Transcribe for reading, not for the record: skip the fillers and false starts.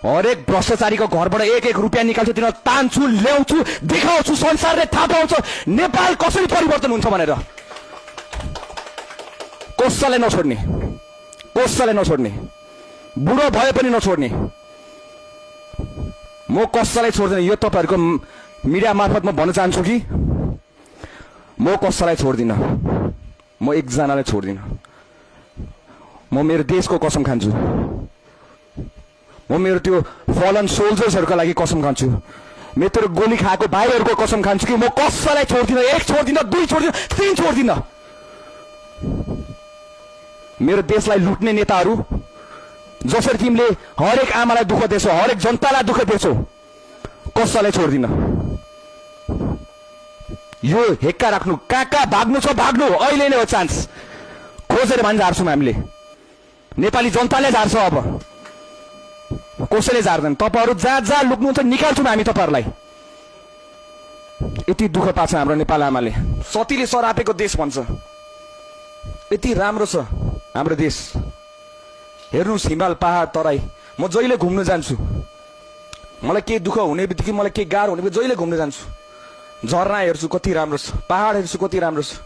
हरेक भ्रष्टाचारीको घरबाट एक एक रुपियाँ निकाल्छु, तिनीहरू तान्छु, ल्याउँछु, देखाउँछु, संसारले थाहा पाउँछ नेपाल कसरी परिवर्तन हुन्छ भनेर। कसैलाई नछोड्ने, कसैलाई नछोड्ने, बुढो भए पनि नछोड्ने। म कसैलाई छोड्दैन। यो तपाईहरुको मिडिया मार्फत म भन्न चाहन्छु कि म कसैलाई छोड्दिन, म एकजनालाई छोड्दिन। म मेरो देशको कसम खान्छु, म मेरो त्यो फलन सोल्जर्सहरुको लागि कसम खान्छु, मेरो गोली खाएको भाइहरुको कसम खान्छु कि म कसैलाई छोड्दिन। एक छोड्दिन, दुई छोड्दिन, तीन छोड्दिन। मेरो देशलाई लुट्ने नेताहरू जसरी तिमीले हरेक आमालाई दुःख दिएछौ, हरेक जनतालाई दुःख दिएछौ, कसैलाई छोड्दिन। यो हेक्का राख्नु, कहाँ भाग्नु छ भाग्नु, अहिले नै हो चान्स। खोजेर भन्छ झार्छौँ हामीले, नेपाली जनताले झार्छ। अब कसैले झार्दैन। तपाईहरु जहाँ जहाँ लुक्नुहुन्छ निकाल्छौँ हामी तपाईहरुलाई। यति दुःख पाछ हाम्रो नेपाल आमाले। सतीले सरापेको देश भन्छ, यति राम्रो छ हाम्रो देश। हेर्नुस् हिमाल पहाड तराई। म जहिले घुम्न जान्छु, मलाई के दुःख हुने बित्तिकै, मलाई के गाह्रो हुने बित्तिकै जहिले घुम्न जान्छु। झरना हेर्छु कति राम्रो छ, पहाड हेर्छु कति राम्रो छ।